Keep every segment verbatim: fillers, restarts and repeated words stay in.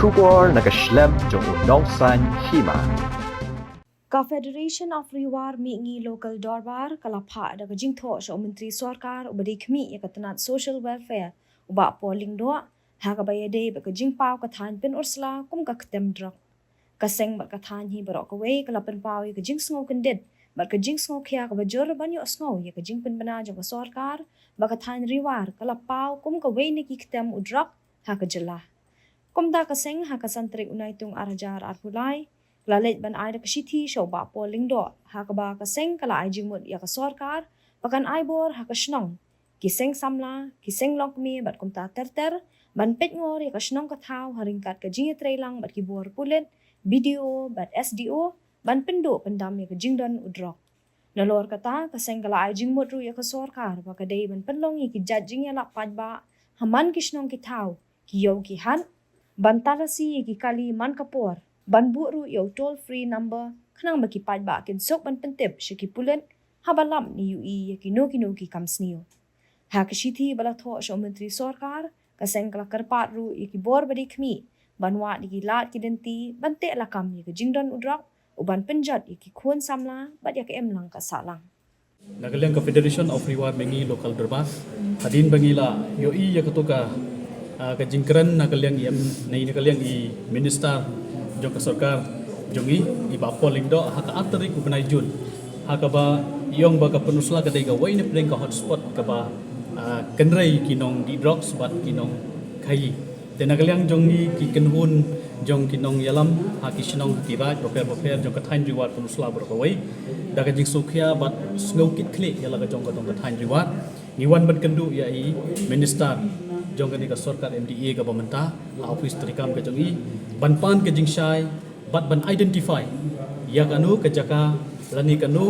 Khubor na ka shlem jong u nongsan hima. Ka Federation of Ri War Mihngi Local Dorbar ka la phah da ka jingthoh sha u Myntri Sorkar uba dei khmih ïa ka tnat Social Welfare, u Bah Paul Lyngdoh, ha kaba ïadei bad ka jingpaw ka thaiñ Pynursla kum ka ktem drok. Ka seng bad ka thaiñ hi baroh kawei ka la pynpaw ïa ka jingsngew kyndit bad ka jingsngew khia kaba jur ban ïohsngew ïa ka jingpynbna jong ka sorkar ba ka thaiñ Ri War ka la paw kum kawei na ki ktem u drok ha ka jylla. Kumta ka seng ha ka san tarik u Naitung ar hajar arphew lai ka la leit ban ai da ka shithi sha u Bah Paul Lyngdoh ha kaba ka seng ka la ai jingmut ïa ka sorkar ba kan ai bor ha ka shnong, ki seng samla, ki seng longkmie bad kumta ter ter ban peit ngor ïa ka shnong ka thaw ha ryngkat ka jingïatreilang bad ki bor pulit, B D O bad S D O ban pynduh pyndam ïa ka jingdon u drok. Nalor kata ka seng ka la ai jingmut ruh ïa ka sorkar ba ka dei ban pynlong ïa ki jait jingïalap paidbah ha man ki shnong ki thaw, ki ïew ki hat, ban talasi ïa ki kali man ka por, ban buh ruh ïa u toll free number khnang ba ki paidbah kin suk ban pyntip sha ki pulit haba lap ne ïohi ïa kino kino ki kam sniew. Ha ka shithi ba la thoh sha u Myntri Sorkar, ka seng ka la kyrpad ruh ïa ki bor ba dei khmih ban wad ïa ki lad ki lynti ban teh lakam ïa ka jingdon u drok, u ban pynjot ïa ki khun samla bad ïa ka imlang ka sahlang. Na ka liang ka Federation of Ri War Mihngi Local Dorbar, hadien ba ngi la ïohi ïa kato ka, ah, ka jingkren na ka liang i M, na, na ka liang i Minister jong ka sorkar jong i, i Bah Paul Lyngdoh, ha ka ar tarik u bnai Jun, ha kaba i ong ba ka Pynursla ka dei kawei na pdeng ka hotspot kaba, ah, kynrei ki nongdih drugs bad ki nongkhaïi. Te na ka liang jong ngi ki kynhun jong ki nongïalam ha ki shnong ki raid bapher bapher jong ka thaiñ Ri War Pynursla baroh kawei, da ka jingsngewkhia bad sngewkitkhlieh ïa la ka jong ka dong ka thaiñ Ri War, ngi wan ban kynduh ïa i Minister jong kane ka sorkar M D A kaba mynta ha ophis treikam ka jong i ban pan ka jingshai bad ban identify ïa kano ka jaka lane kano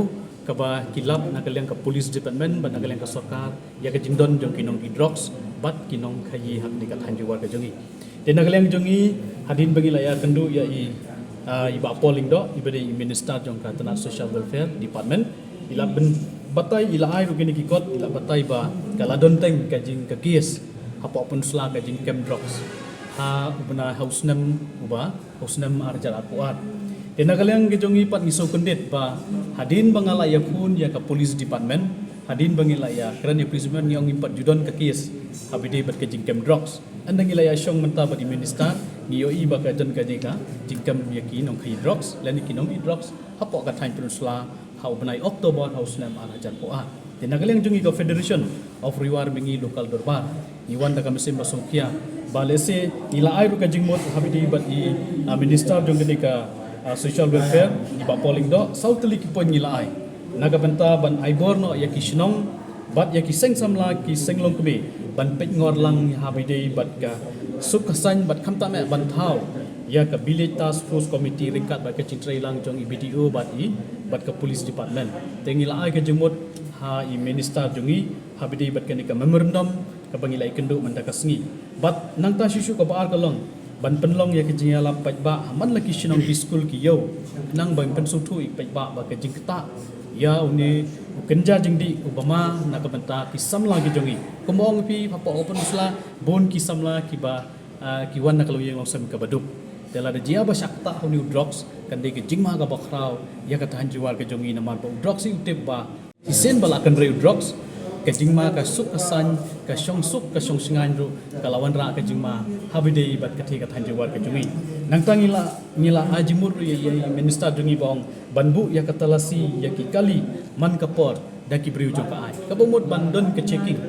kaba ki lap na ka liang ka police department bad na ka liang ka sorkar ïa ka jingdon jong ki nongdih drugs bad ki nongkhaïi ha kane ka thaiñ Ri War ka jong i. Te na ka liang jong i, hadien ba ngi la ïakynduh ïa i, ah, i Bah Paul Lyngdoh, iba dei i Minister jong ka tnat Social Welfare Department, i la pynbatai, i la ai ruh kine ki kot, i la batai ba ka la don teng ka jing ka case hapoh Pynursla ka jingkem drugs ha u bnai, ha u snem uba, ha u snem ar hajar arphew ar. Te na ka liang ka jong i pat ngi sngewkyndit ba hadien ba nga la ïaphone ïa ka police department, hadien ba ngi la ïakren ïa police department, ngi ong ngim pat ju don ka case haba ïadei bad ka jingkem drugs. Ynda ngi la ïashong mynta bad i Minister, ngi ïohi ba ka don ka jing ka jingkem ïa ki nongkhaïi drugs lane ki nongdih drugs hapoh ka thaiñ Pynursla ha u bnai October ha u snem ar hajar arphew ar. Te na ka liang jong i ka Federation of Ri War Mihngi Local Dorbar, ngi wan da ka mynsiem ba sngewkhia ba lehse ngi la ai ruh ka jingmut haba ïadei bad i, ah, Minister jong kane ka, ah, Social Welfare, i Bah Paul Lyngdoh, saw tylli ki point ngi la ai na ka bynta ban ai bor noh ïa ki shnong bad ïa ki seng samla, ki seng longkmie ban peit ngor lang haba ïadei bad ka suk ka saiñ bad khamtam eh ban thaw ïa ka Village Task Force Committee ryngkat bad ka jingtreilang jong i B D O bad i, bad ka Police Department. Te ngi la ai ka jingmut ha i Minister jong i haba ïadei bad kane ka memorandum kaba ngi la ïakynduh mynta ka sngi. Bad nangta shuh shuh kaba ar ka long ban pynlong ïa ka jingïalap paidbah ha man la ki shnong, ki skul, ki ïew, khnang ban pynsngewthuh ïa ki paidbah ba ka jingktah ïa une u kynja jingdih uba ma na ka bynta ki samla ki jong i. Kumba ong phi, hapoh Pynursla bun ki samla kiba, ah, ki wan na ka longïing longsem kaba duk. Te lada jia ba shah ktah ha une u drugs, kan dei ka jingma kaba khraw ïa ka thaiñ Ri War ka jong i, namar ba u drugs hi u tip ba shisien ba la kynrei u drugs, ka jingma, ka suk ka saiñ, ka shongsuk ka shongshngaiñ ruh ka la wanrah ka jingma haba ïadei bad ka thaiñ, ka thaiñ Ri War ka jong i. Nangta ngi la, ngi la ai jingmut ruh ïa, ïa i Minister jong i ba ong ban buh ïa ka talasi ïa ki kali man ka por da ki briew jong ka aiñ, kaba mut ban don ka checking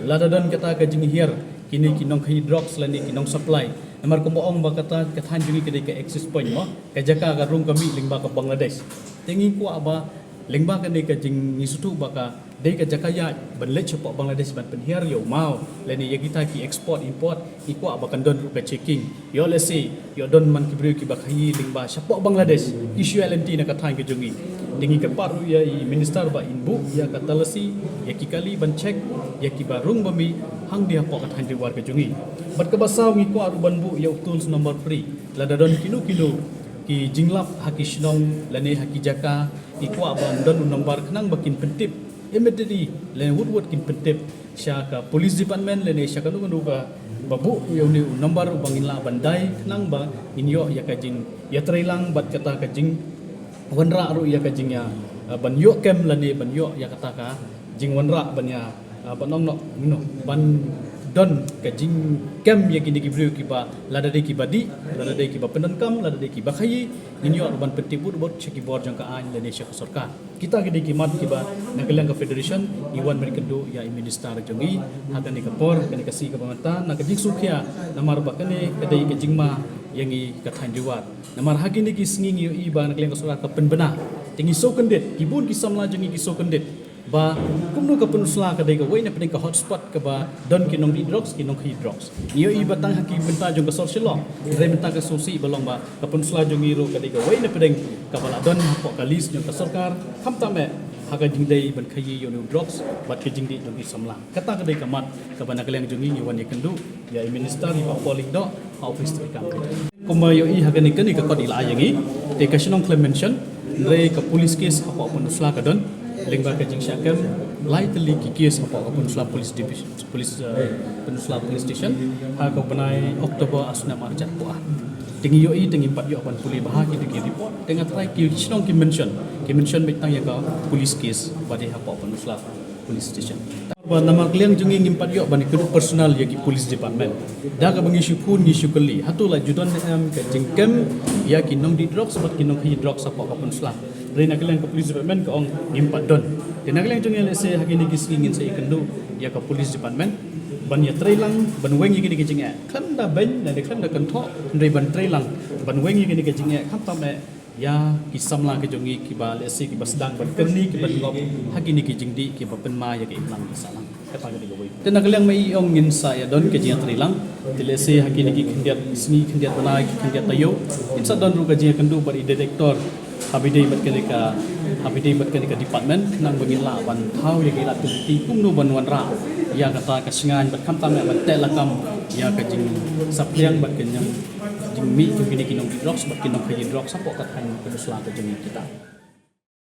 lada don kata ka jinghiar kine ki nongkhaïi drugs lane ki nongsupply. Namar kumba ong ba kata ka thaiñ jong i ka dei ka access point mo, ka jaka ka rung ka mih lyngba ka Bangladesh. Te ngi kwah ba lyngba kane ka jing, ngi sngewthuh ba ka dei ka jaka ïaid ban leit shapoh Bangladesh ban pynhiar ïa u maw lane ïa kita ki export import, ngi kwah ba kan don ruh ka checking. Ïoh lehse ïoh don man ki briew kiba khaïi lyngba shapoh Bangladesh ki shu ïaid lynti na ka thaiñ ka jong i. Te ngi kyrpad ruh ïa i Minister ba in buh ïa ka talasi ïa ki kali ban check ïa kiba rung ba mih hangne hapoh ka thaiñ Ri War ka jong i. Bad kaba saw, ngi kwah ruh ban buh ïa u toll number free. Lada don kino kino ki jinglap ha ki shnong lane ha ki jaka, ngi kwah ban don u number khnang ba kin pyntip immediately lane wut wut kin pyntip sha ka Police Department lane sha kano kano ka, Ba buh ïa une u number uba ngin lah ban dai khnang ba ngin ïoh ïa ka jingïatreilang bad kata ka jingwanrah ruh ïa ka jingïa, eh, ban ïoh kem lane ban ïoh ïa kata ka jingwanrah ban ïa, eh, ban ong noh, you know, ban don ka jingkem ïa kine ki briew kiba lada dei kiba dih, lada dei kiba pyndonkam, lada dei kiba khaïi, ngin ïoh ruh ban pyntip bud bud sha ki bor jong ka aiñ lane sha ka sorkar. Kita ki dei ki mat kiba na ka liang ka federation ngi wan ban kynduh ïa i minister jong ngi ha kane ka por, kane ka sngi kaba mynta na ka jingsngewkhia namar ba kane ka dei ka jingma ïa ngi ka thaiñ Jowai. Namar ha kine ki sngi ngi ïohi ba na ka liang ka sorkar ka pynbna. Te ngi sngewkhia, ki bun ki samla jong ngi ki sngewkhia ba kumno ka Pynursla ka dei kawei na pdeng ka hotspot kaba don ki nongdih drugs, ki nongkhaïi drugs. Ngi ïohi ba tang ha ki bynta jong ka sor Shillong, hynrei mynta ka sngewsih ba long ba ka Pynursla jong ngi ruh ka dei kawei na pdeng kaba la don hapoh ka list jong ka sorkar, khamtam eh ha ka jingdei ban khaïi ïa une u drugs bad ka jingdih jong ki samla. Kata ka dei ka mat kaba na ka liang jong ngi ngi wan ïakynduh ïa i minister, i Bah Paul Lyngdoh, ha office treikam. Kumba ïohi ha kane, kane ka kot i la ai ïa ngi, te ka shnong khlem mention, hynrei ka police case hapoh Pynursla ka don lyngba ka jingshah kem lai tylli ki case hapoh ka Pynursla Police Division, Police, eh, Pynursla Police Station ha ka bnai October ar snem ar hajar arphew ar. Te ngi ïohi, te ngim pat ïoh ban pule bha kito ki report. Te nga tharai ki shnong ki mention, ki mention beit tang ïa ka police case ba dei hapoh Pynursla Police Station. Ba namar ka liang jong ngi ngim pat ïoh ban ïakynduh personal ïa ki police department. Da kaba ngi shu phone ngi shu kylli, hato la ju don ne em ka jingkem ïa ki nongdih drugs bad ki nongkhaïi drugs hapoh ka Pynursla. Hynrei na ka liang ka police department ka ong ngim pat don. Te na ka liang jong ngi lehse ha kine ki sngi ngin sa ïakynduh ïa ka police department ban ïatreilang, ban weng ïa kine ki jingeh. Khlem da beiñ, da khlem da kynthoh, hynrei ban treilang, ban weng ïa kine ki jingeh, khamtam eh ïa ki samla ki jong ngi kiba lehse kiba sdang ban kyrni, kiba ngop ha kine ki jingdih kiba pynma ïa ka imlang ka sahlang. Kata ka dei kawei. Te na ka liang ma i ong ngin sa ïa don ka jingïatreilang. Te lehse ha kine ki khyndiat sngi, khyndiat bnai, ki khyndiat taïew, ngin sa don ruh ka jingïakynduh bad i director haba ïadei bad kane ka, haba ïadei bad kane ka department, khnang ba ngin lah ban thaw ïa ki lad ki lynti kumno ban wanrah ïa kata ka shngaiñ bad khamtam eh ban teh lakam ïa ka jingsaphriang bad ka jing jingmih jong kine ki nongdih drugs bad ki nongkhaïi drugs hapoh ka thaiñ Pynursla ka jong ngi kita.